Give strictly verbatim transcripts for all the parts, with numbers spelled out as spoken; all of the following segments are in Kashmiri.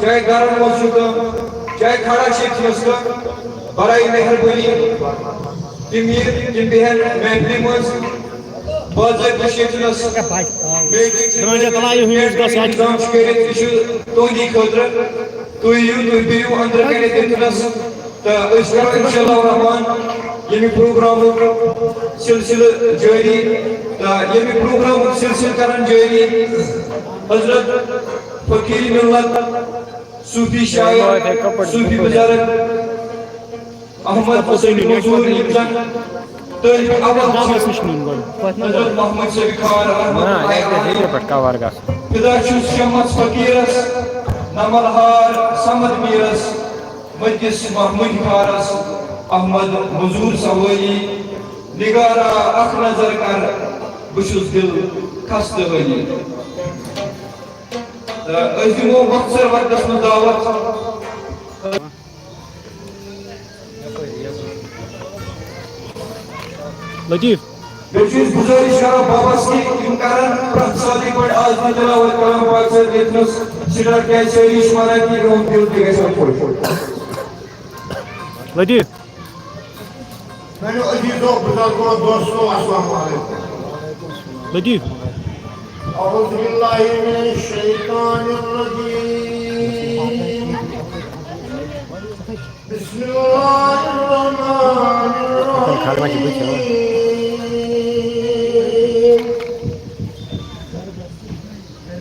چاہے گرن منٛز چھُ کانٛہہ، چاہے کھڑا چھِ ییٚتہِ چھُس کانٛہہ، برائے مہربٲنی تِم یِن، تِم بیٚہن محفلہِ منٛز۔ باضٲبطہٕ چھِ ییٚتہِ چھُنس میٹرک چھِ ترٛٲوزِ تَلایہِ ہُمِس گژھِ اَتہِ۔ ایگزام چھِ کٔرِتھ، یہِ چھُ تُہنٛدی خٲطرٕ۔ تُہۍ یِیِو، تُہۍ بِہِو أنٛدرٕ کَنہِ ییٚتہِ چھُنس۔ تہٕ أسۍ کرو انشاءاللہ الرحمن ییٚمہِ پروگرامُک سلسلہٕ جٲری، تہٕ ییٚمہِ پروگرامُک سلسلہٕ کرن جٲری حضرت فقیر ملت، صوفی شاعر، صوفی بزرگ احمد حسین منظور، یِم زن طٲلب اول چھِ حضرت محمد شفیع خان رحمت اللہ علیہ۔ فدا چھُس شمس فقیرس، نمل ہار صمد میرس، مجلس محمود فارس، احمد مزور سوٲلی، نگارا اکھ نظر کر، بہٕ چھُس دل خستہٕ حٲلی۔ تہٕ أسۍ دِمو مۄختصر وقتس منٛز دعوت۔ لطیف۔ بیٚیہِ چھُ أسۍ گُزٲرِش کران بابس کہِ یِم کرن پرٛٮ۪تھ ساتہٕ یِتھ پٲٹھۍ آز تہِ تلاوت کلام پاک صٲب ییٚتہِ نَس سٹارٹ، کیٛازِ سٲری چھِ وَنان کہِ یِہُنٛد دِل تہِ گژھِ خۄش۔ لطیف۔ میانیو عزیزو، بزرگو، دوستو، السلام علیکم۔ لطیف۔ اعوذ باللہ من الشیطان الرجیم۔ بسم الله الرحمن الرحيم.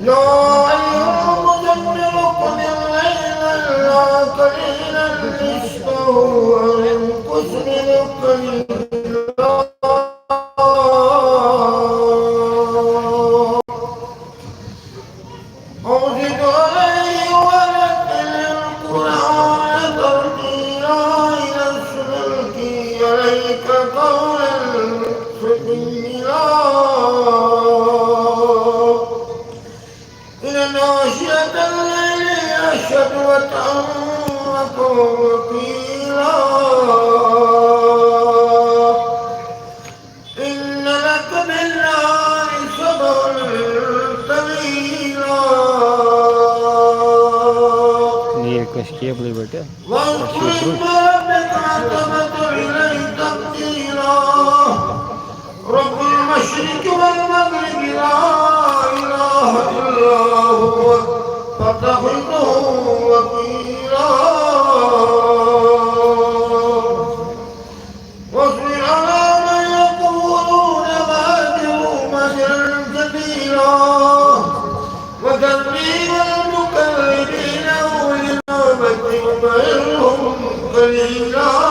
يا أيها المزمل قم الليل إلا قليلا نصفه أو انقص منه قليلا أو زد عليه ورتل القرآن ترتيلا. إذا سنلقي عليك قولا ثقيلا. إن ناشئة الليل هي أشد وطئا وأقوم قيلا. إن لك بالنهار سبحا طويلا. Niye kaşkıya bile böyle? واذكر اسم ربك وتبتل إليه تبتيلا. رب المشرق والمغرب لا إله إلا هو فاتخذه وكيلا. واصبر على ما يقولون وهجرهم هجرا جميلا. وذرني والمكذبين أولي النعمة ومهلهم قليلا.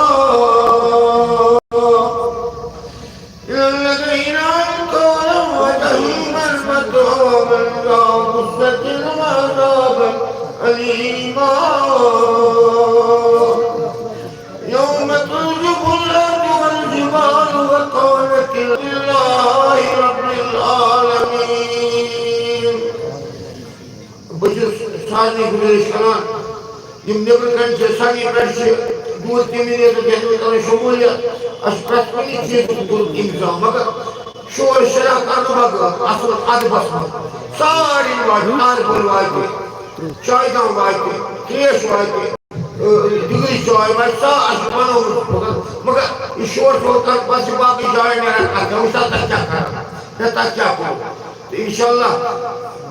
إن لدينا أنكالا وجحيما وطعاما ذا غصة وعذابا أليما. يوم ترجف الأرض والجبال وكانت لله رب العالمين. بہٕ چھُس سارنٕے گُزٲرِش کران، یِم نیٚبرٕ کَنہِ چھِ، سارنٕے پٮ۪ٹھ چھِ دوٗر تِم یِن ییٚتہِ گژھِ وۄنۍ کَرٕنۍ شموٗلیت۔ اَسہِ چھُ پرٛٮ۪تھ کُنہِ چیٖزُک کوٚرمُت اِنتظام، مگر شور شراب کرنہٕ بغٲر اَصٕل ادبَس منٛز سارنٕے واتہِ، تارٕ پٲلۍ واتہِ، چایہِ دام واتہِ، ترٛیش واتہِ۔ ڈگری چاے واتہِ سا، اَسہِ چھُ بنومُت، مگر، مگر یہِ شور شور کر، پتہٕ چھِ باقٕے جایہِ نیران اَتھ، مےٚ وٕچھ سا تَتہِ کیٛاہ کران، ہے تَتہِ کیٛاہ کوٚر۔ تہٕ اِنشاءاللہ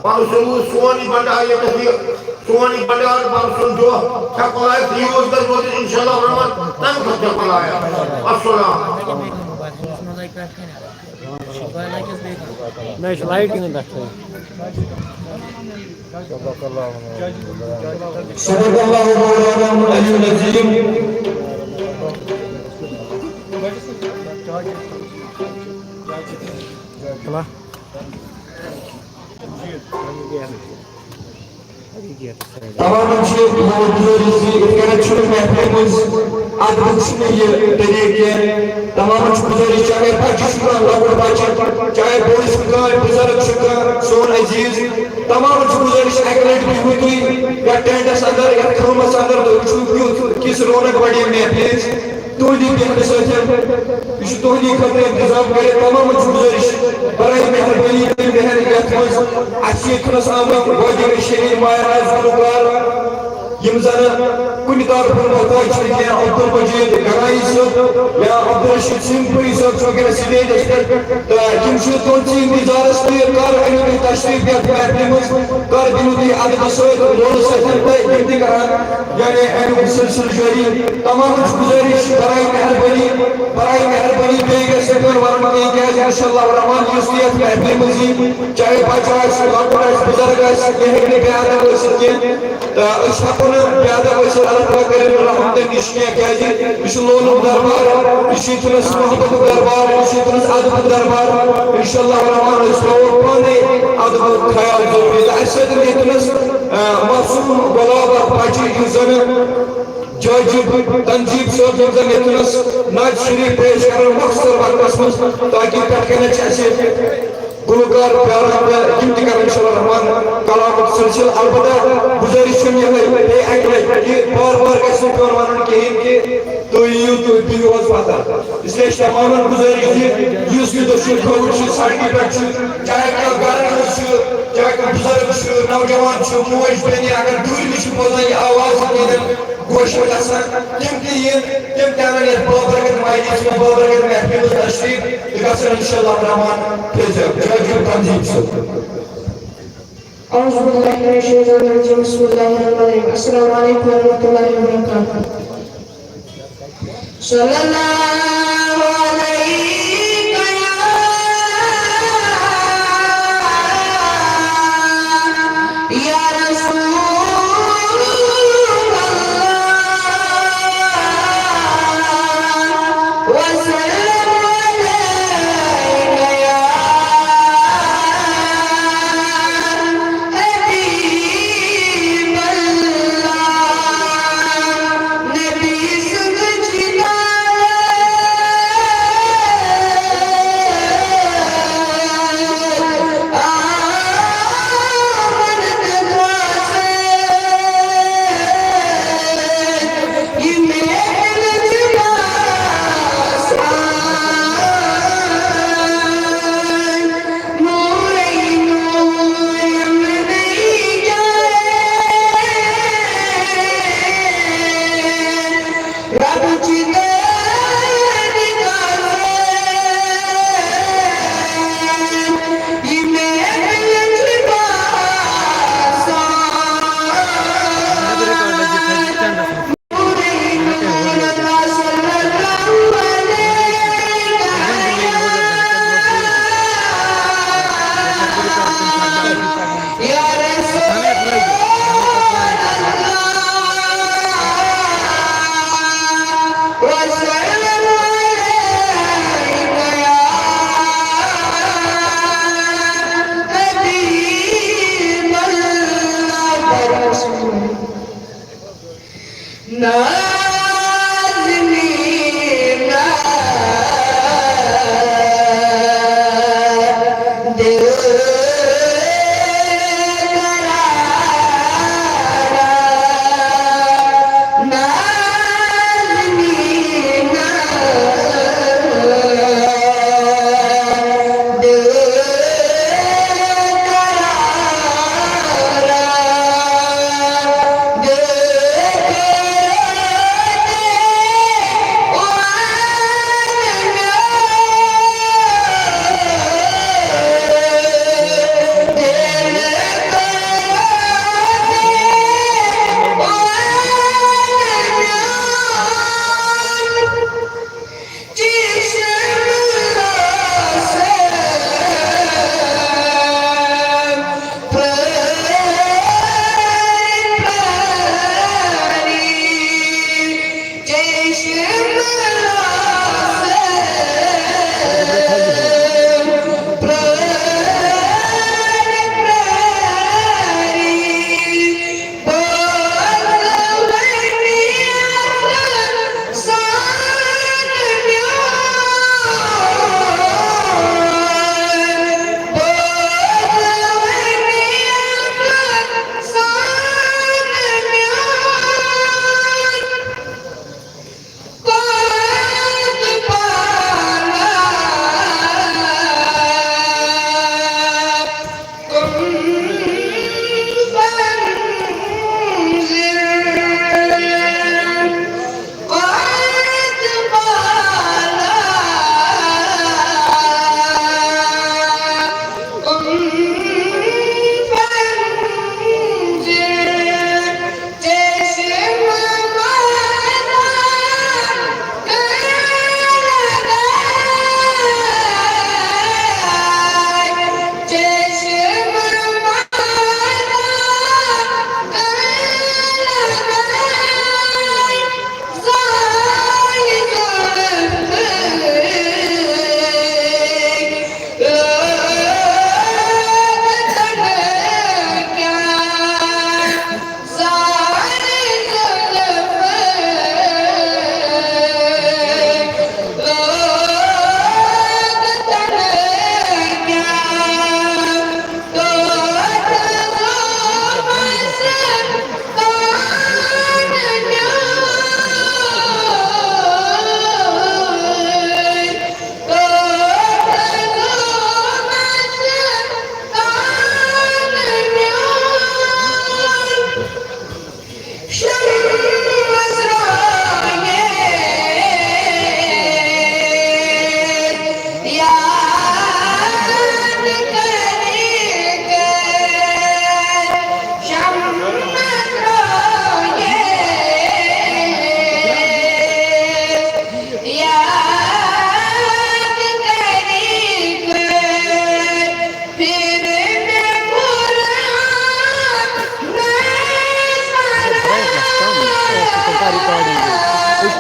پَرُس روٗز سون یہِ بنڈار، ییٚتٮ۪تھ یہِ سون یہِ بنڈار، پَرُس سُنٛد دۄہ ہٮ۪کو لایِتھ، یہِ اوس گژھِ روزُن اِنشاءاللہ الرحمن، تَمہِ کھۄتہٕ ہٮ۪کو لایِتھ۔ السلام۔ نہ، یہِ چھِ لایٹٕے نہٕ تَتھ تھٲوِتھ۔ صدق اللہ مولانا العلی العظیم۔ تمامن چھِ یِہوٚے گُزٲرِش زِ یِتھ کٔنٮ۪تھ چھُنہٕ محفلہِ منٛز ادبُک چھُنہٕ یہِ طریٖقہٕ کینٛہہ۔ تمامن چھُ گُزٲرِش، چاہے بچہِ چھُ کانٛہہ لۄکُٹ بچہِ، چاہے بوٚڑ چھُ کانٛہہ، بُزرگ چھُ کانٛہہ، سون عزیز، تمامن چھُ گُزٲرِش، اَکہِ لٹہِ بِہِو تُہۍ یتھ ٹینٹس اندر، یتھ خٲمس اندر، تُہۍ وٕچھِو کیُتھ، کِژھ رونق بڑے محفلہِ ہٕنٛز۔ تُہٕنٛدِ بیٚہنہٕ سۭتۍ، یہِ چھُ تُہٕنٛدِ خٲطرٕ انتظام کٔرِتھ۔ تمامن چھُ گُزٲرِش، برائے مہربٲنی تُہۍ بیٚہن یتھ منٛز۔ اَسہِ چھِ ییٚتہِ نس آمٕتۍ واجہِ شہید ماہراز گلوکار، یِم زَن کُنہِ طرفہٕ محتاج چھِ کینٛہہ، عبدالمجید گنایی صٲب یا عبدالرشید سنگھ پوری صٲب چھِ وٕنکیٚنَس سٹیجَس پٮ۪ٹھ، تہٕ یِم چھِ تُہٕنٛدسٕے اِنتظارَس تہٕ کر أنِو تُہۍ تشریٖف یَتھ محفلہِ منٛز، کر دِیِو تُہۍ ادبہٕ سۭتۍ، لولہٕ سۭتۍ تہٕ یِم تہِ کران یعنی اَمیُک سلسلہٕ جٲری۔ تمامَن چھِ گُزٲرِش، برائے مہربٲنی، برائے مہربٲنی بیٚیہِ گژھِ نہٕ پیوٚن وَنُن کینٛہہ، کیٛازِ انشاءاللہ الرحمن یُس تہِ یَتھ محفلہِ منٛز یی، چاہے بچہٕ آسہِ، لۄکُٹ آسہِ، بُزرگ آسہِ، یہِ ہیٚکہِ نہٕ بے ادب ٲسِتھ کینٛہہ۔ تہٕ أسۍ ہٮ۪کو نہٕ زیادٕ ٲسِتھ، اللہ تعالیٰ کٔرِنۍ رحم تَمہِ نِش کینٛہہ، کیٛازِ یہِ چھُ لولُک دربار، یہِ چھُ ییٚتہِ نَس محبتُک دربار، یہِ چھُ ییٚتہِ نَس ادبُک دربار۔ انشاءاللہ الرحمن أسۍ تھاوو پانَے ادبُک خیال ضروٗری۔ تہٕ اَسہِ سۭتۍ ییٚتہِ نَس، آ، معصوم گۄلاب اکھ بچہِ، یُس زَن جاجب تنظیم صٲب، یِم زَن ییٚتہِ نَس نعت شریف پیش کرن مختصر وقتس منٛز، تاکہ پٮ۪ٹھ کَنٮ۪تھ چھِ اَسہِ گلوکار پیاران تہٕ یِم تہِ کرن انشاءاللہ الرحمن کلامُک سلسلہٕ۔ البتہ گُزٲرِش چھم یِہے، بیٚیہِ اَکہِ لٹہِ، یہِ بار بار گژھِ نہٕ پیوٚن وَنُن کِہیٖنۍ کہِ تُہۍ یِیِو تہٕ بِہِو حظ پتھر۔ اس لیے چھِ تمامن گُزٲرِش زِ یُس تہِ دٔچھُن کھووُر چھُ، سڑکہِ پٮ۪ٹھ چھُ، چاہے کانٛہہ گرٕ منٛز چھُ، چاہے کانٛہہ بُزرگ چھُ، نوجوان چھُ، موج بیٚنہِ، اگر دوٗرِ نِش چھِ بوزان یہِ آواز ییٚتٮ۪ن گوشہِ گژھان، تِم تہِ یِن، تِم تہِ اَنن یَتھ بابرکت مجلس منٛز، بابرکت محفلہِ منٛز تشریٖف۔ تہٕ گژھن انشاءاللہ الرحمن فیض جاجو تنظیم صٲب۔ أعوذ بالله من الشيطان الرجيم. بسم الله الرحمن الرحيم. السلام عليكم ورحمة الله وبركاته. صلى الله عليك يا، يا رسول الله. وسلم عليك يا حبيب الله. نبی سٕنٛز چھِ دعوت، آمد تہٕ خاص۔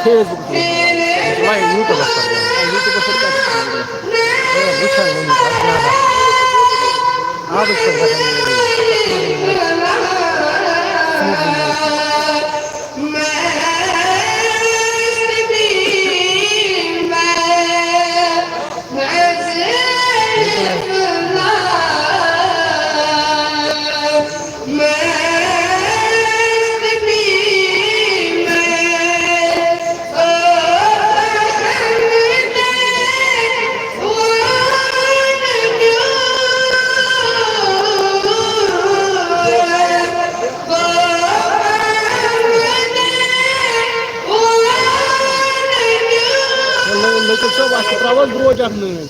فیس بُکَس پٮ۪ٹھ، لایِو یوٗٹیوٗبَس پٮ۪ٹھ، یوٗٹیوٗبَس پٮ۪ٹھ کَتہِ چھِ وٕچھان؟ اے، وٕچھان وٕنہِ کَتھ نظر۔ آبَس پٮ۪ٹھ گژھان یہِ۔ لٔکٕر صٲب، اَتھ چھِ ترٛاوان درٛوج اَتھ نٲلۍ۔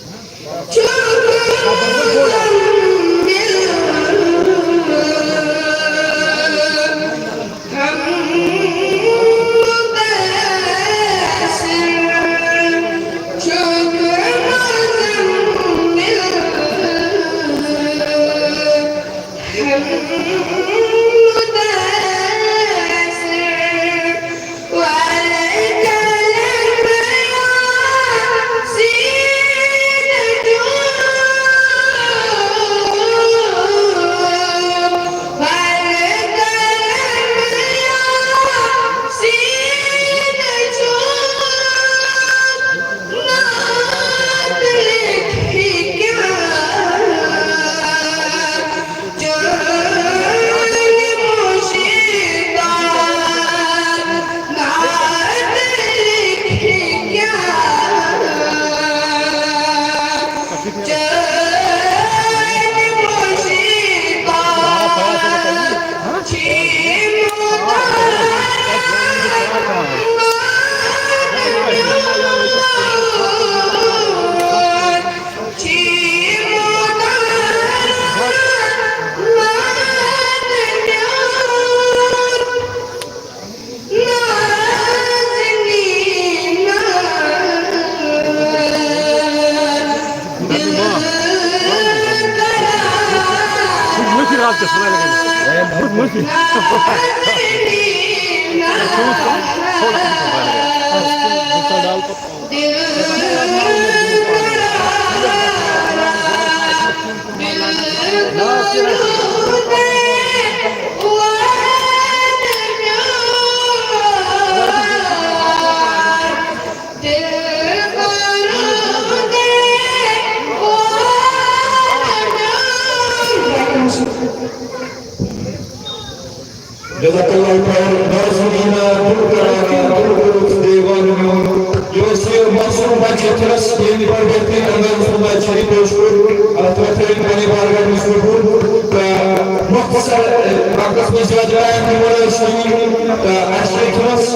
جزاک اللہ خیر، ناظرین، دل کرانا، دل گوٚژھ دیوان میون۔ یہِ اوس یہِ معصوم بچہِ تھرس، ییٚمۍ بڑٕ بہترین اندازس منٛز اَتہِ شریف پیش کوٚر۔ اتھ وقتہٕ أمۍ پننہِ بارگاہ منٛز قبول۔ تہٕ مختصر، اه، وقتس منٛز زیادٕ ٹائم دِمو نہٕ أسۍ کِہیٖنۍ۔ تہٕ اَسہِ چھِ تھرس۔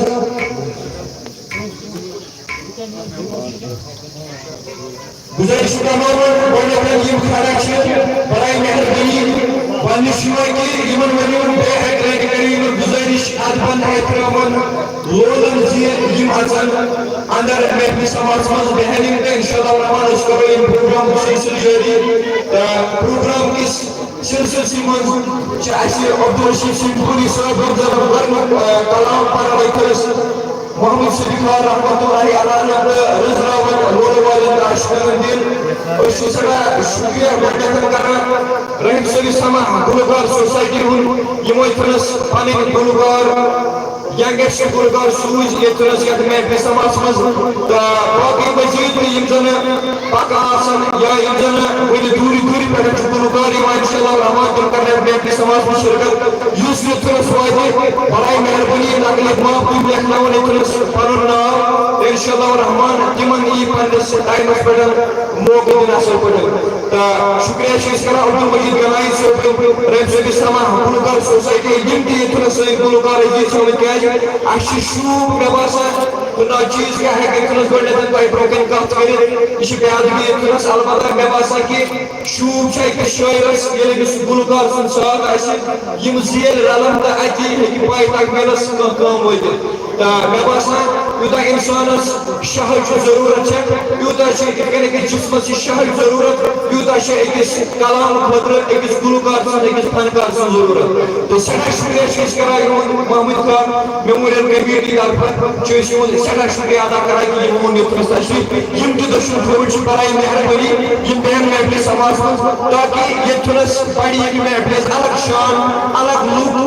گزارش کرناوان، گۄڈٕنیتھ یِم کھڑا چھِ، برائے مہربٲنی، پننہِ شوقہِ یِمن ؤنِو، بیٚیہِ اکہِ لٹہِ کٔرِو یِمن گزارش، ادبن احترامن لولن زِ یِم اژن اندر محفلہِ سماعتس منٛز بیہن یِم، تہٕ انشاءاللہ الرحمن أسۍ کرو یِم پروگرام سلسلہٕ جٲری۔ تہٕ پروگرام کِس سلسلسٕے منٛز چھِ اَسہِ عبدالرشید سنگھ پوری صٲب، یِم زَن گۄڈٕنیُک، آ، کلام پَرن وٲتۍ ٲسۍ محمد صدیق خان رحمتہ اللہ علیہ تہٕ رٔنٛزراوَن لولہٕ والٮ۪ن تہٕ عاشقَن دِل۔ أسۍ چھِ سٮ۪ٹھاہ شُکریہ گۄڈٕنٮ۪تھ کران رحیم صٲبِ سماع گلوکار سوسایٹی ہُنٛد، یِمو ییٚتہِ تھٲونَس پَنٕنۍ گلوکار یَنٛگَسٹ گلوکار سوٗزۍ ییٚتہِ تھٲوس یَتھ محفلہِ سماعس منٛز۔ تہٕ باقٕے مزید تہِ یِم زَن پَکان آسَن یا یِم زَن وٕنہِ دوٗرِ دوٗرِ پٮ۪ٹھ چھِ گلوکار یِوان، انشاءاللہ الرحمن تِم کَرن یَتھ محفلہِ سماعس منٛز شرکت۔ یُس ییٚتہِ تھٲوس واتہِ، برائے مہربٲنی نقلہِ معاف تِم لیکھناوَن ییٚتہِ تھٲوس پَنُن ناو۔ انشاءاللہ الرحمن تِمَن یی پنٛنِس ٹایمَس پٮ۪ٹھ موقعہٕ دِنہٕ اَصٕل پٲٹھۍ۔ تہٕ شُکریہ چھِ أسۍ کران عبدالمجید گنایی صٲب تہٕ رحیم صٲبِ سماع گلوکار سوسایٹی، یِم تہِ ییٚتہِ چھِنہٕ سٲنۍ گلوکار أزی چھِ وٕنکیٚس۔ اَسہِ چھِ شوٗب، مےٚ باسان، تہٕ ناچیز کیٛاہ ہٮ۪کہِ ییٚتہِ چھِنَس گۄڈٕنٮ۪تھ تۄہہِ برونٛہہ کَنہِ کَتھ کٔرِتھ۔ یہِ چھِ بے ادبی ییٚتہِ چھِنَس۔ البتہ مےٚ باسان کہِ شوٗب چھُ أکِس شٲعرَس، ییٚلہِ أمِس گلوکار سُنٛد ساتھ آسہِ، یِم زیلہِ رَلَن تہٕ اَتی ہیٚکہِ پاے تکمیٖلَس کانٛہہ کٲم وٲتِتھ۔ تہٕ مےٚ باسان، یوٗتاہ اِنسانَس شہٕچ ضروٗرت چھےٚ، یوٗتاہ چھِ یِتھ کٔنۍ أکِس جسمَس چھِ شہٕچ ضروٗرت، یوٗتاہ چھِ أکِس کلام خٲطرٕ، أکِس گلوکار سٕنٛز، أکِس فنکار سٕنٛز ضروٗرت۔ تہٕ سٮ۪ٹھاہ شُکریہ چھِ أسۍ کران یِمَن محمود خان میموریل کمیٹی طرفہٕ، چھِ أسۍ یِہُنٛد سٮ۪ٹھاہ شُکریہ ادا کران کہِ یِمو ووٚن یوٚتنَس تَشریٖف۔ یِم تہِ دٔچھُن پھوٚرُن چھِ، برائے مہربٲنی یِم بیٚہن محفلہِ سماعتس منٛز، تاکہِ ییٚتہِ چھُنَس بڑِ یہِ محفلہِ الگ شان، الگ لُک،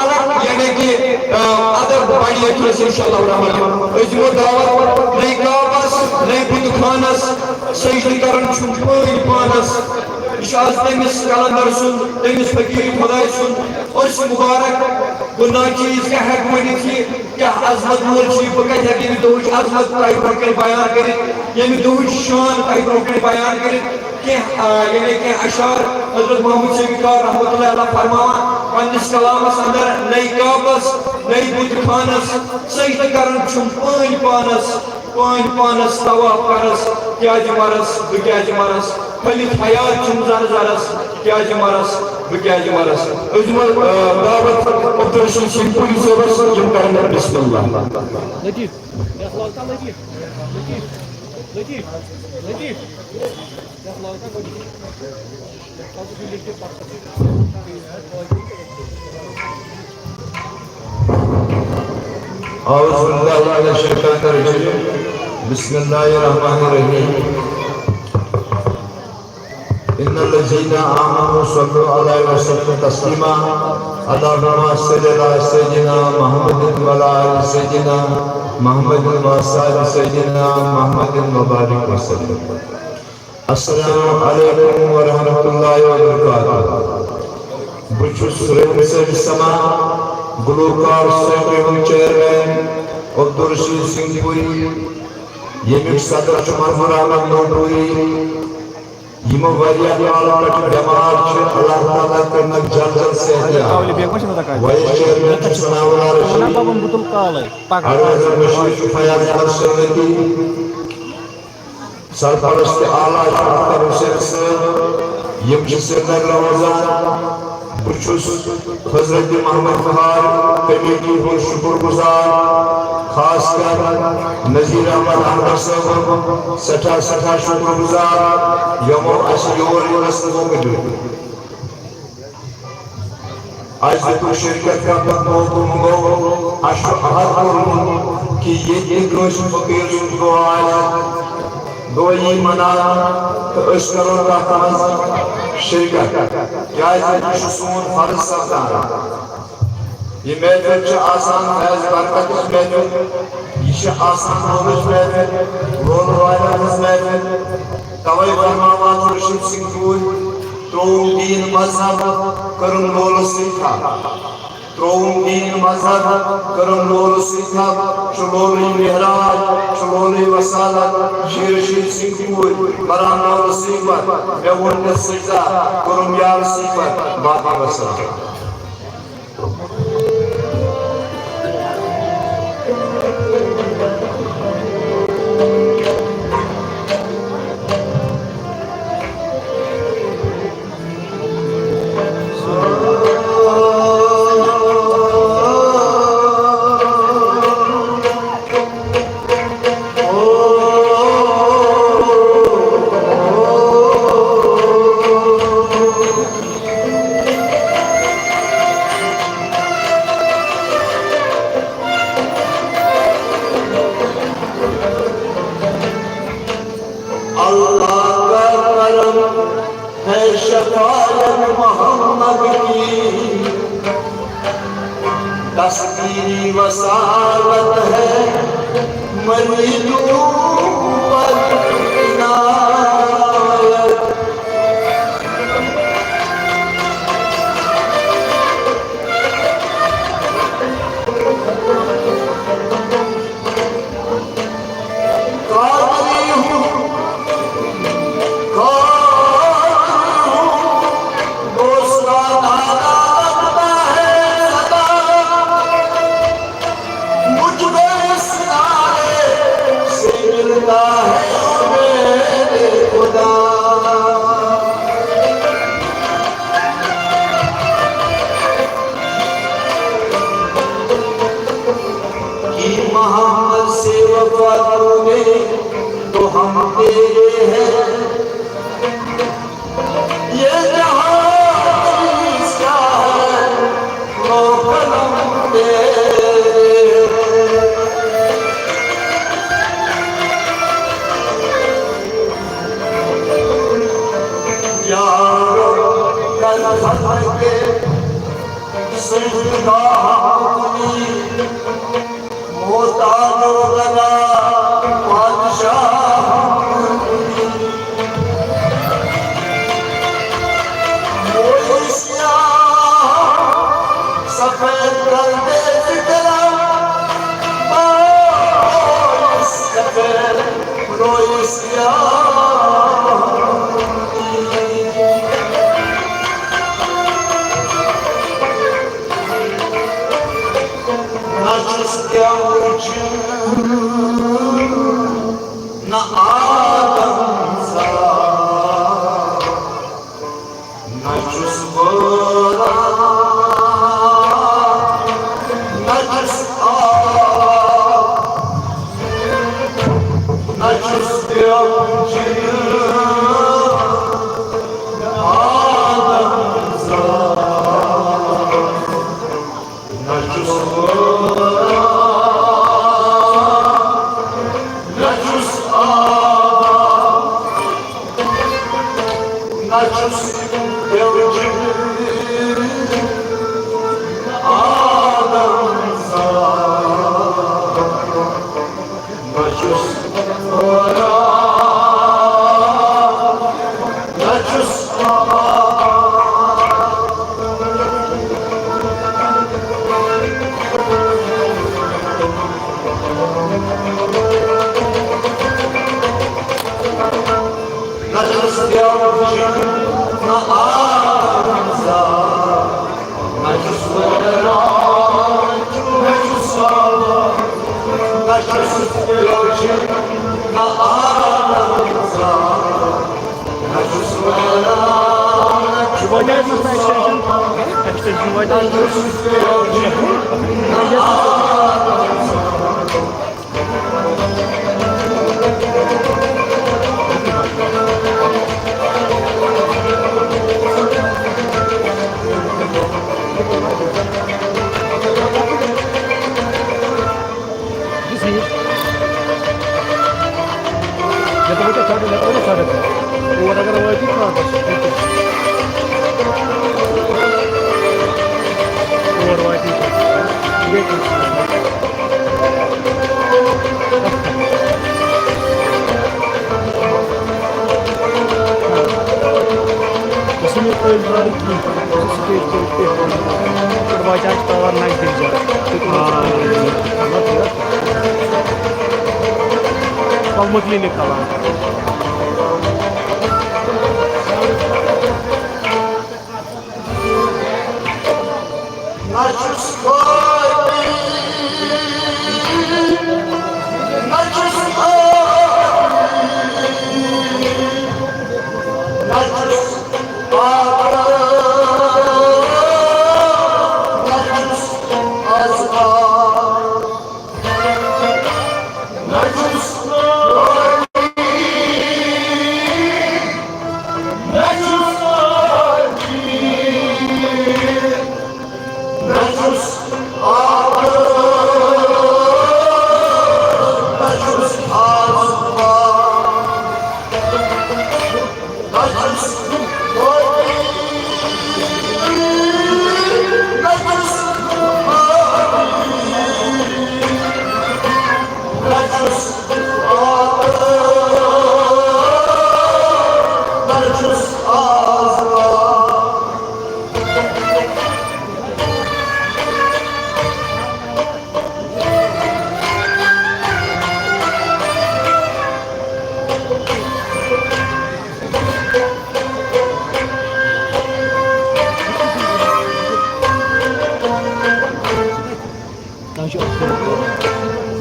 الگ یعنی کہِ، آ، ادب بڑِ ییٚتہِ چھُنَس انشاءاللہ الرحمن۔ أسۍ دِمو دعوت نٔے کعبس، نٔے بُتہٕ خانس، سجدٕ کران چھُم پٲنۍ پانس۔ یہِ چھُ آز تٔمِس قلندر سُنٛد، تٔمِس فقیٖر خۄداے سُنٛد عرس مُبارک۔ بہٕ ناچیز کیٛاہ ہٮ۪کہٕ ؤنِتھ یہِ، کیٛاہ عظمت وول چھُ یہِ، بہٕ کتہِ ہٮ۪کہٕ ییٚمہِ دۄہٕچ عظمت تۄہہِ برونٛہہ کنہِ بیان کٔرِتھ، ییٚمہِ دۄہٕچ شان تۄہہِ برونٛہہ کنہِ بیان کٔرِتھ؟ کینٛہہ، آ، یعنی کینٛہہ اشعار حضرت محمد شفیع خان رحمتہ اللہ علیہ فرماوان پننِس کلامس اندر، نٔے کعبس، نٔے بُتہٕ خانس، سجدٕ کران چھُم پٲنۍ پانس، پٲنۍ پانس طواف کرس، کیازِ مرس، بہٕ کیازِ مرس، پھٔلِتھ حیات چھُم زر زرس، کیازِ مرس، بہٕ کیازِ مرس۔ أسۍ دِمو، آ، دعوت عبدالرشید سنگھ پوری صٲبس، یِم کرن بسم اللہ۔ لطیف، یتھ لال تا لطیف، لطیف، لطیف، لطیف، یتھ لال تا لطیف۔ أعوذ بالله من الشيطان الرجيم. بسم الله الرحمن الرحيم. إن الذين آمنوا صلوا عليه وسلموا تسليما. اللهم صل على سيدنا محمد وعلى آل سيدنا محمد وأصحاب سيدنا محمد وبارك وسلم. السلام علیکم ورحمۃ اللہ وبرکاتہ۔ بہٕ چھُس رحم صٲب سما، گلوکار سوسائٹی ہُنٛد چیئرمین عبدالرشید سنگھ پوری، ییٚمیُک صدر چھُ منظور احمد نوپوری۔ یِم واریاہ کالہٕ پٮ۪ٹھ بٮ۪مار چھِ، اللہ تعالیٰ کٔرنَکھ جلد جلد صحت یاب۔ وائس چیئرمین چھُ ثناء اللہ رشید، ایڈوائزر مشیر چھُ فیاض احمد سرمتی، سرپرست اعلیٰ چھُ اختر حسین صٲب، یِم چھِ سرینگر روزان۔ بہٕ چھُس حضرت محمد بخار کمیٹی ہُنٛد شُکر گُزار، خاص کر نذیر احمد احمد صٲبُن سٮ۪ٹھاہ، سٮ۪ٹھاہ شُکر گُزار، یِمو اَسہِ یور یِنَس موقعہٕ دیُت۔ اَسہِ دیُتُکھ شرکت کرنُک موقعہٕ، وۄنۍ گوٚو، اَسہِ چھُ عہد کوٚرمُت کہِ ییٚتہِ تہِ کٲنٛسہِ فقیٖر سُنٛد دُعا آسہِ، دُعا یی مناونہٕ، تہٕ أسۍ کرو تَتھ منٛز شرکت، کیٛازِ یہِ چھُ سون فرض سپدان۔ یہِ محفل چھِ آسان فیض برکت ہٕنٛز محفل، یہِ چھِ آسان لولٕچ محفل، لولہٕ والٮ۪ن ہٕنٛز محفل۔ توے فرماوان چھُ رشید سنگھ ٹوٗرۍ، ترٛووُم دیٖن مذہب، کٔرٕم لولہٕ سۭتۍ تھپھ۔ ترٛووُم دیٖن مذہب، کٔرٕم لولہٕ سۭتۍ تھپھ۔ چھُ لولٕے معراج، چھُ لولٕے وصالت۔ شیر رشید سنگھ ٹوٗرۍ، کران لولہٕ سۭتۍ پتھ۔ مےٚ ووٚن نہٕ سجدہ، کوٚرُم یار سۭتۍ پتھ۔ باقٕے وسلام۔ اللہ کا کرم ہے، شفاعت محمد کی، دستگیری وصالت ہے، مریدوں پر عنایت۔ قادری ہوں، قادری ہوں، دوست کا دادا لگتا ہے سدا۔ مجھ کو اس نعرے سے ملتا ہے میرے خدا۔ کہ محمد سے تو ہم تیرے ہیں، یہ جہاں اس کا ہے، وہ قلم تیرے۔ یارو، کل خط کے سجدہ ہم محتاج لگا بادشاہ، کوئی سیاہ سفید کر دے ذکر، کوئی سفید، کوئی سیاہ۔ نہ چھُس پٮ۪وُن نہ آدم زاد، نہ چھُس وٲران، نہ چھُس آب، نہ چھُس پٮ۪وُن آدم زاد۔ نہ چھُس وٲران، نہ چھُس آباد، نہ چھُس پٮ۪وجہِ آدم زاد۔ نہ چھُس وٲران، نہ چھُس آباد۔ نہ چھُس پٮ۪وجہِ نہ آدم زاد۔ نہ چھُس وٲران، نہ چھُس آباد، نہ چھُس پٮ۪وجہِ نہ آدم زاد۔ نہ چھُس وٲران، نہ چھُس آباد، نہ چھُس پٮ۪وجہِ نہ آدم زاد۔ مےٚ دوٚپ، ژٕ ژھانٛڈ، مےٚ کوٚر نہٕ ژھانٛڈ۔ اور اگر وٲتی، ژھانٛڈ بس۔ اور واتی۔ گژھِ نہٕ تٔلۍ ترٛاوٕنۍ کینٛہہ، سُہ چھُ سٹیج کٔرِتھ پیٚٹھ پٮ۪ٹھ واتہِ آسہِ تار نزدیٖک زیادٕ۔ آ۔ پَتہٕ مۄکلی نہٕ کَلام۔ نہ چھُس وٲتی، نہ چھُس وٲتی، نہ چھُس پاگل، نہ چھُس آزاد۔ نہ چھُس وٲتی، نہ چھُس وٲتی، نہ چھُس آزاد، نہ چھُس آزاد۔ نہ چھُس وٲتی، نہ چھُس وٲتی، نہ چھُس آزاد، نہ چھُس آزاد۔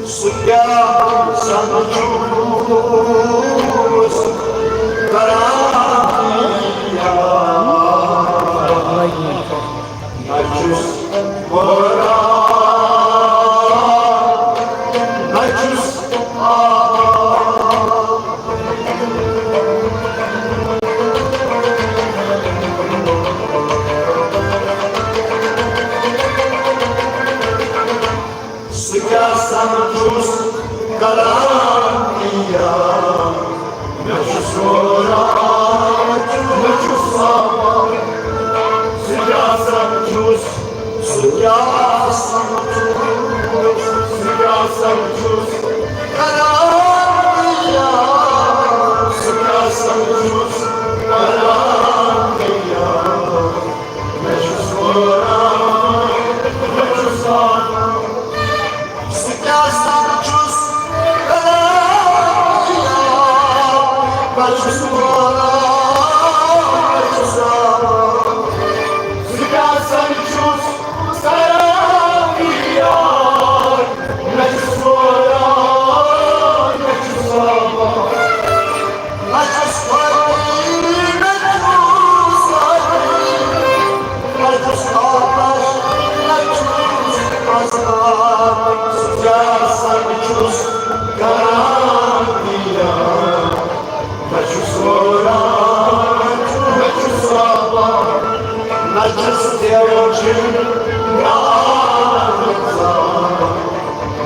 سُہ کیٛاہ سَن چھُس کران یاد؟ نہ چھُس وٲران، نہ چھُس ژٕ کیٛاہ سمجھُس کران یا؟ مےٚ چھُ سوران، مےٚ چھُ سامان۔ ژٕ کیٛاہ سمجھُس، ژٕ کیٛاہ سمجھُس، ژٕ کیٛاہ سمجھُس کران یا؟ ژٕ کیٛاہ سمجھُس کران یا؟ مےٚ چھُ سوران، مےٚ چھُ سامان۔ ژٕ کیٛاہ سمجھُس کران یا؟ بہٕ چھُس وَنان، بہٕ چھُس وَنان۔ ژٕ کیٛاہ سمجھُس کران یا؟ بہٕ چھُس وَنان، بہٕ چھُس وَنان۔ نہ چھُس پاپی، نہ چھُس پاپی، نہ چھُس آتش، نہ چھُس پسماندٕ۔ ژٕ کیٛاہ سمجھُس کران یا؟ نہ چھُس وَنان، نہ چھُس وَنان۔ نہ چھُس دیوچن گان زالان۔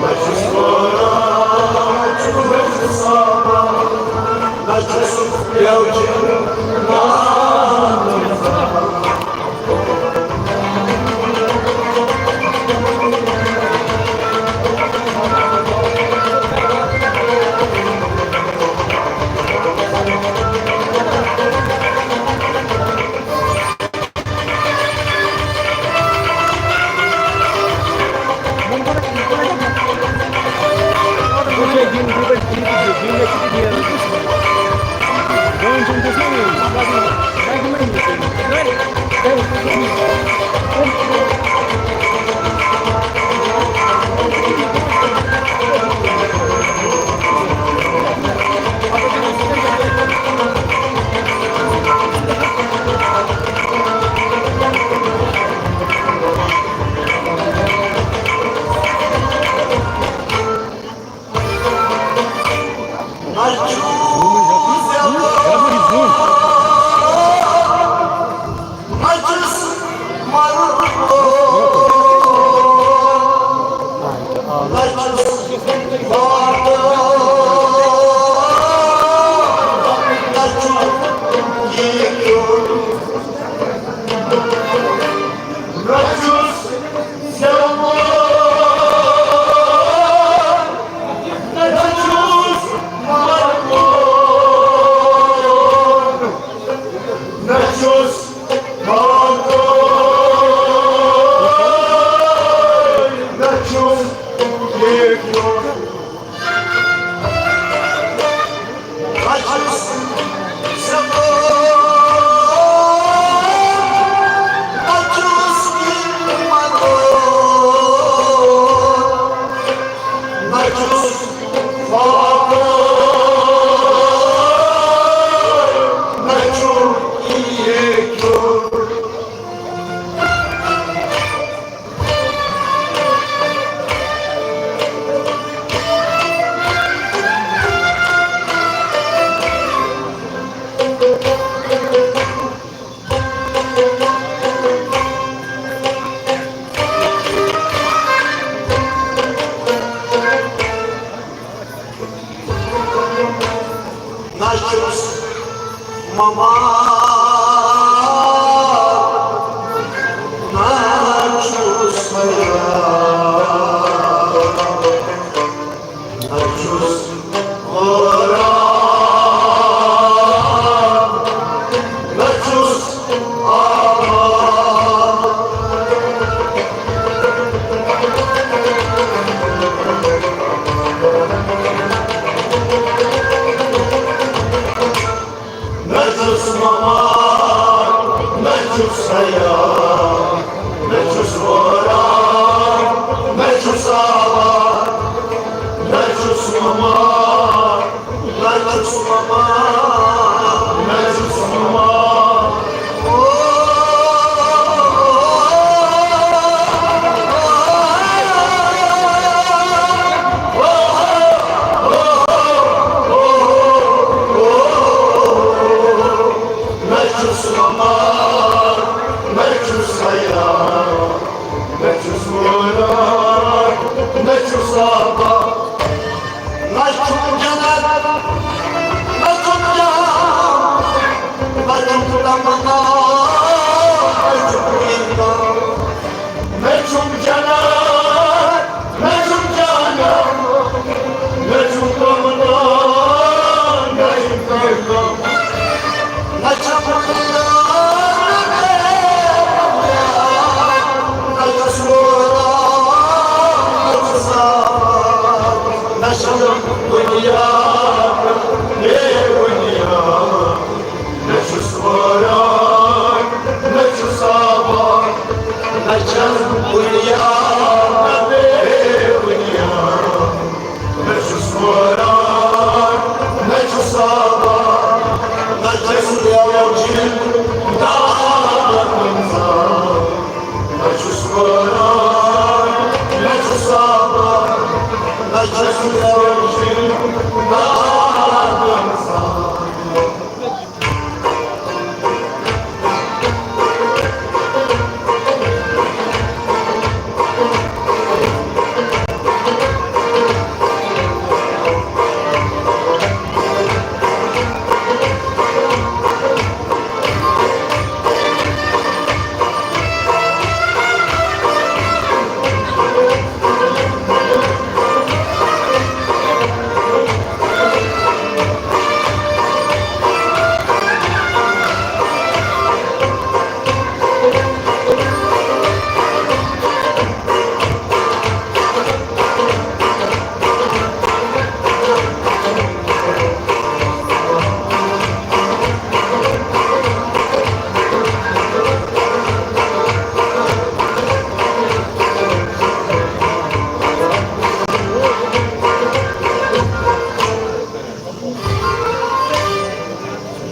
نہ چھُس وَنان، نہ چھُس وَنان۔ نہ چھُس دیوچن گان زالان۔ نہ چھُس مما، نہ چھُس حیا، نہ چھُس غلام، نہ چھُس آباد۔ نہ چھُس مما، نہ چھُس حیا، نہ چھُس غلام، نہ چھُس آباد۔ نہ چھُس مما، نہ چھُس مما، نہ چھُس مما۔ نہ چھُس مما، نہ چھُس حیا، نہ چھُس غلام، نہ چھُس بُنیاد، بے بُنیاد، نہ چھُس وٲران، نہ چھُس آباد، نہ چھَس بُنیاد، نہ بے بُنیاد، نہ چھُس وٲران، نہ چھُس آباد، نہ چھَس لیوجِن، نہ آباد۔ نہ چھُس وٲران، نہ چھُس آباد، نہ چھَس لیوجِن، نہ آباد۔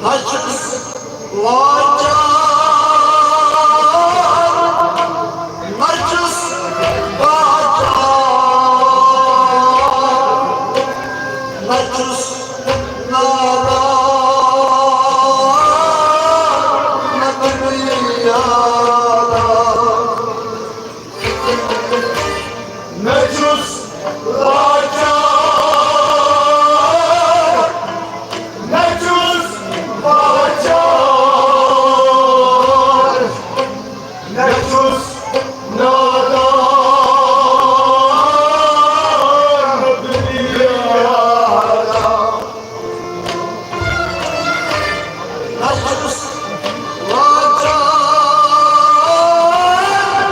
نہ چھُس لاچار، نہ چھُس باچار، نہ چھُس نادان، نہ دُنیا دار۔ نہ چھُس لاچار، نہ چھُس باچار، نہ چھُس نادان، نہ دُنیا دار۔ نہ چھُس لاچار،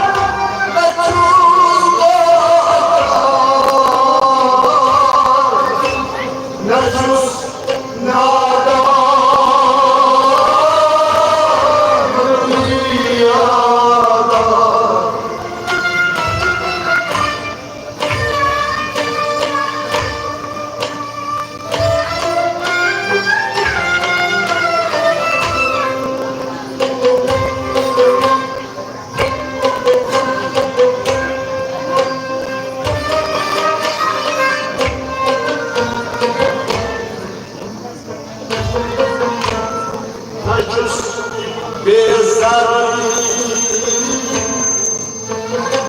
نہ چھُس لاچار، نہ چھُس نادان، نہ دُنیا دار۔ نہ چھُس بے زر،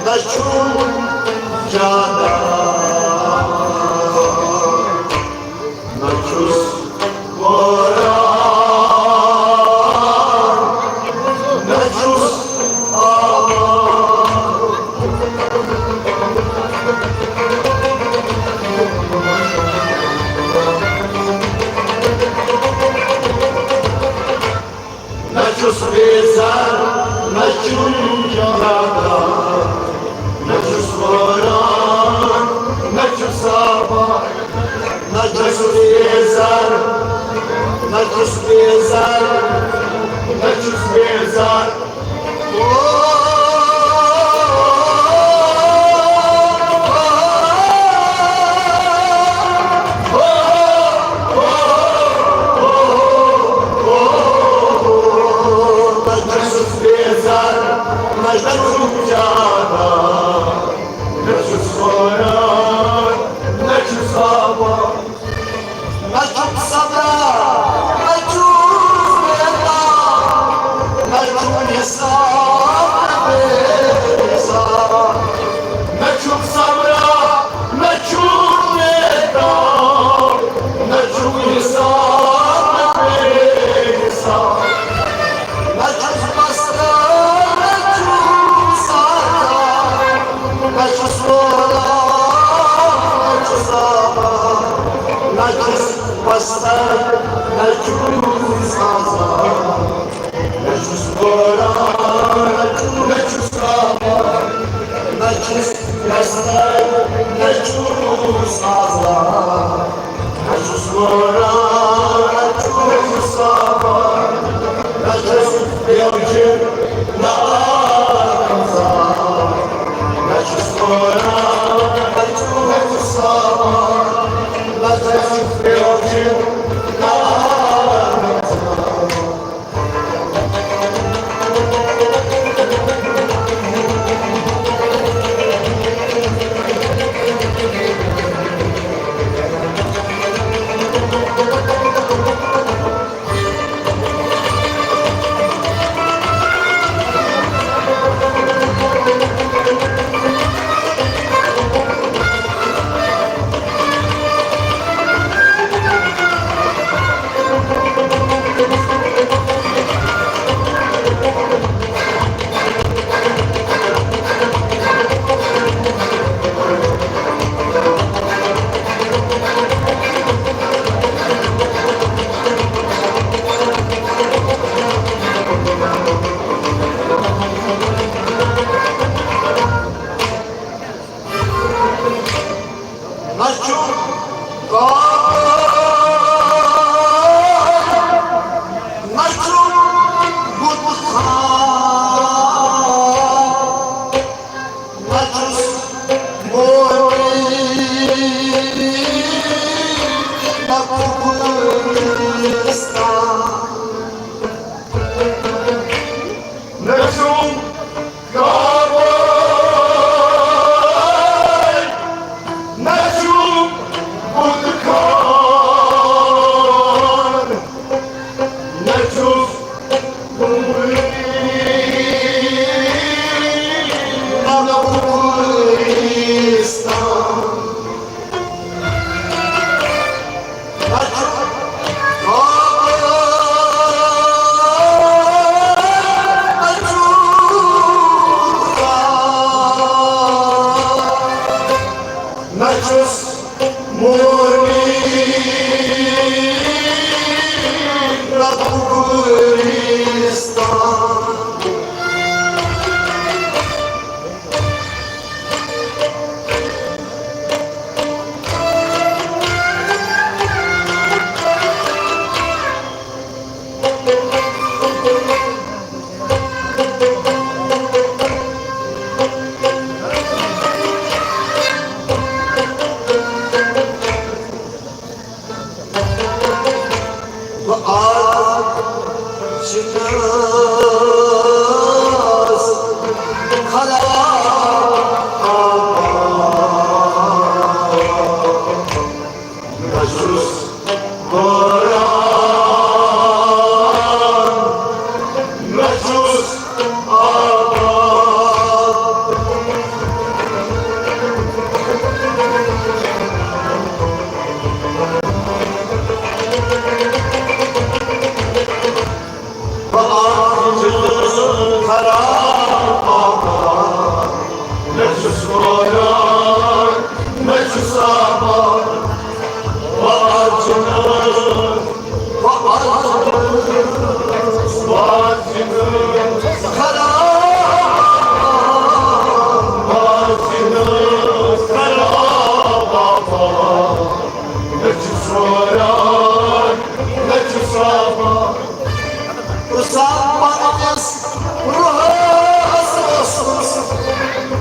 نہ چھُم جادہ، نہ چھُس وٲران، نہ چھُس آباد۔ نہ چھُس بے زر، نہ چھُم جادہ، نہ چھُس وٲران، نہ چھُس آباد۔ نہ چھُس بے زر، نہ چھُس بے زر، نہ چھُس بے زر۔ نہ چھُس بے زر، نہ چھُس جادہ، نہ چھُس وٲران، نہ چھُس آباد۔ نہ چھُم صبرا، نہ چھُس بیتاب، نہ چھُم حساب، نہ بے حساب۔ نہ چھُم صبرا، نہ چھُس بیتاب، نہ چھُم حساب، نہ بے حساب۔ نہ چھُس پستان، نہ چھُس آزاد، نہ چھُس وٲران، نہ چھُس آباد۔ نہ چھُس پستان، نہ چھُس آزاد، نہ چھُس وٲران، نہ چھُس آباد۔ نہ چھُس پستان، نہ چھُس نہ چھُ کانٛہہ، نہ چھُ بُت خانہٕ، نہ چھُس مولوی، نہ قبرستان۔ نہ چھُم کعبہٕ، نہ چھُم بُت خانہٕ، نہ چھُس قبرِ، نہ قبرستان۔ نہ چھُس مولوی، نہ قبرستان۔ بہٕ آس شِکاس خراب آباد۔ بہٕ چھُس باران، بہٕ چھُس آباد۔ بہٕ آس خراب آباد، مےٚ چھُس واران، مےٚ چھُس آباد۔ بہٕ آس جنت، بہٕ آس جنت، بہٕ آس جنت خراب، بہٕ آس جنت خراب آباد۔ مےٚ چھُس واران، مےٚ چھُس آباد۔ پرٛژھان پننِس روحس اوسُس،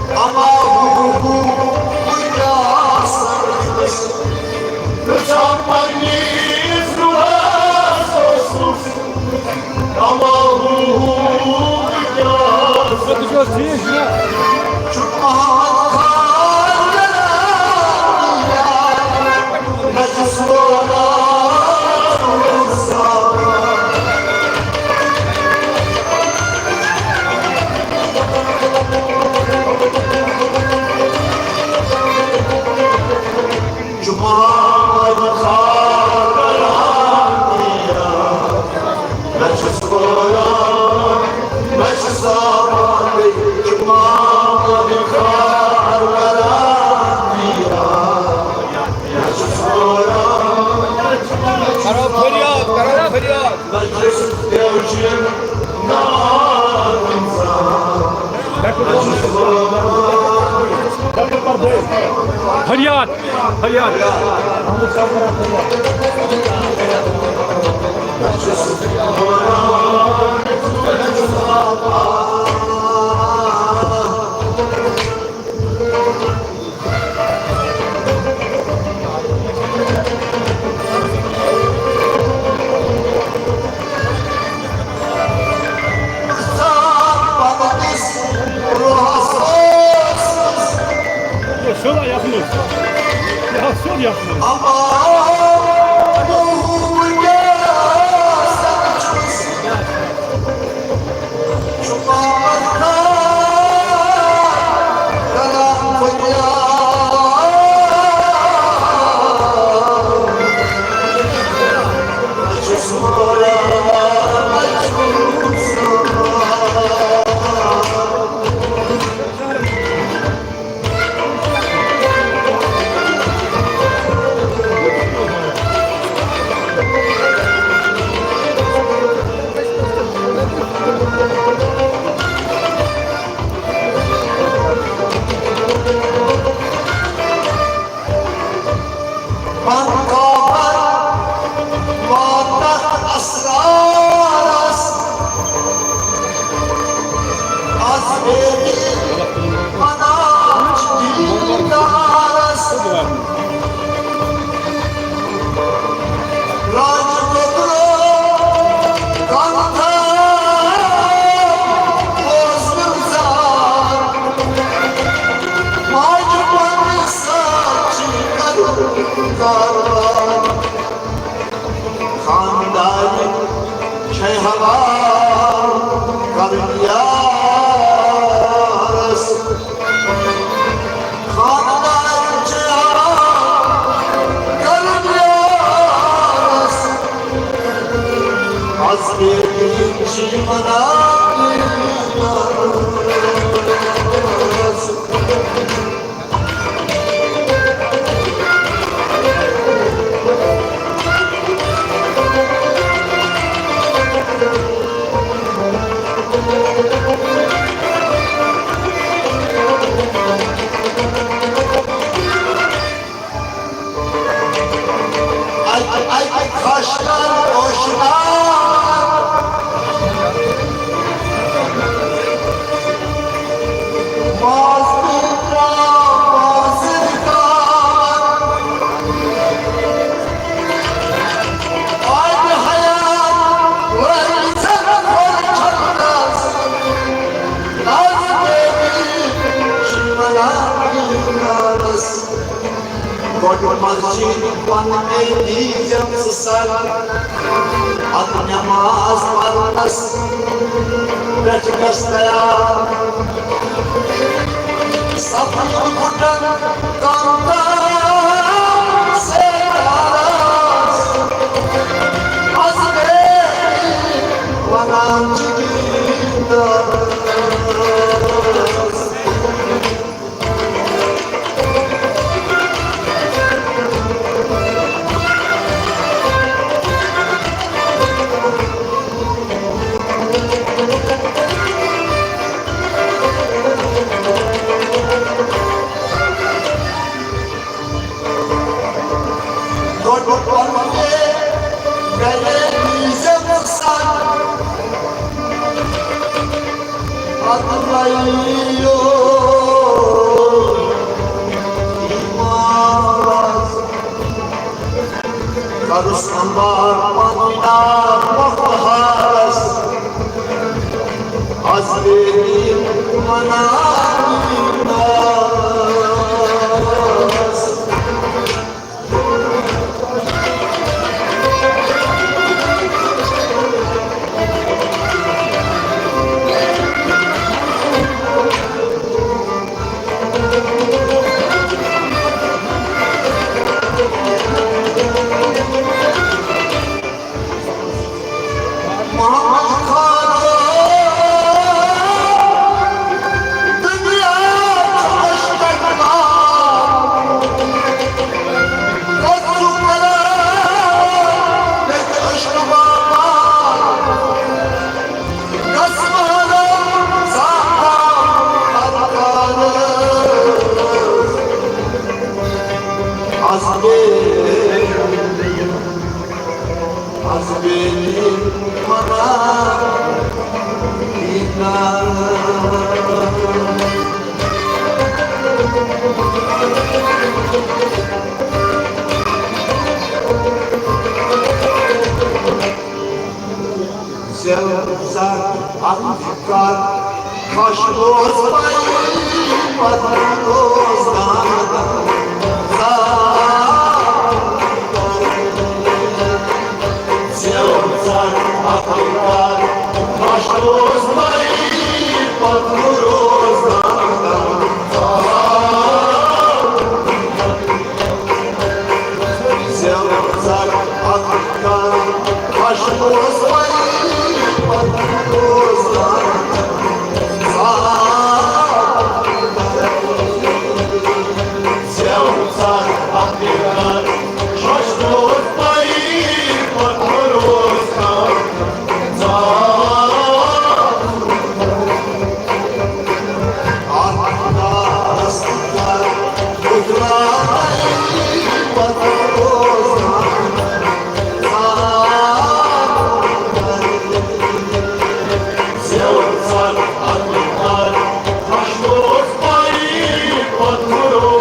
اما ہو بہٕ کیٛاہ سمجھس؟ پرٛژھان پننِس روحس اوسُس، اما ہو بہٕ کیٛاہ سمجھس؟ چھُ محمد خان کران یاد، مےٚ چھُس واران۔ جمعہ خان کران، مےٚ چھُس واران، مےٚ چھُس آباد۔ جمعہ خان کران، مےٚ چھُس واران۔ کرو فریاد، کرو فریاد۔ نہ چھُس دیوچن ناد انسان۔ نہ چھُس واران۔ فریاد، فریاد۔ خانداری چھے حوال کرن یارس۔ خانداری چھے حوال کرن یارس۔ از بے دین چی مناتی یارس۔ اَکہِ، اَکہِ خۄشکَن اوشنان۔ ماز پیٖترا، ماز دِکان۔ اَتہِ حیات وٲلۍ زَن کھۄر چھَلنَس۔ ناز دیوی چھِ وَنان یہِ نارَس۔ گۄڈٕ مسجد پننہِ دیٖزٮ۪م ژٕ سر، پتہٕ نماز پرنس پٮ۪ٹھ گژھ تیار۔ سفید گُٹن کم کم سیدارس، از بیٹی ونان چھِ دیٖدارس۔ گۄڈٕ پننہِ گرے دیٖزٮ۪م سر۔ کرُس انبار پننہِ ناو مۄخہٕ ہارس، از بیدی مناوی ناس۔ محمد خان دنیا حسبي، حسبي، زٮ۪و ژَٹ اَتھ کَر، خۄش اوس پَیی پَتہٕ اوس دانہٕ دانہٕ۔ زٮ۪و ژَٹ اَتھ کَر، خۄش اوس پَیی پَتہٕ اوس دانہٕ دانہٕ۔ زٮ۪و ژَٹ اَتھ کَر، خۄش اوس وۄنۍ پَتہٕ اوس زٮ۪و ژَٹ اَتھ کَر، خۄش اوس وۄنۍ پَتہٕ اوس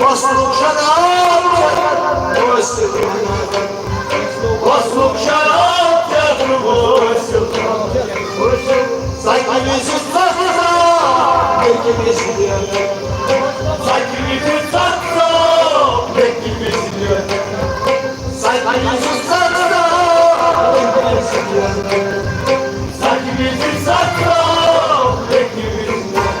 وصلُک شراب چٮ۪تھ وٲسِتھ، وصلُک شراب چٮ۪تھ وٲسِتھ۔ ژَکہِ وِزِ ژَکھ ژاو، بیٚکہِ وِزِ بیٚکہِ۔ ژَکہِ وِزِ ژَکھ ژاو، بیٚکہِ وِزِ بیٚکہِ۔ ژَکہِ وِزِ ژَکھ ژاو، بیٚکہِ وِزِ بیٚکہِ۔ ژَکہِ وِزِ ژَکھ ژاو، بیٚکہِ وِزِ بیٚکہِ۔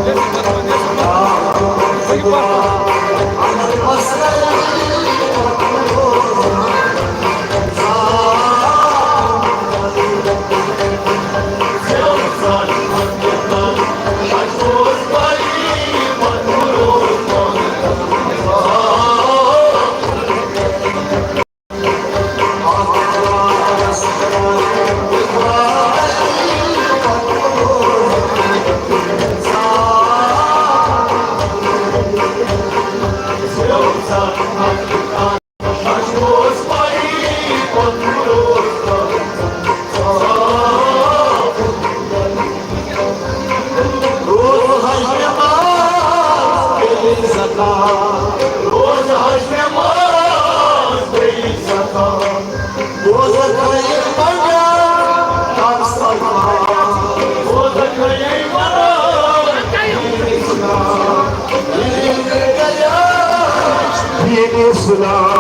دین اسلام۔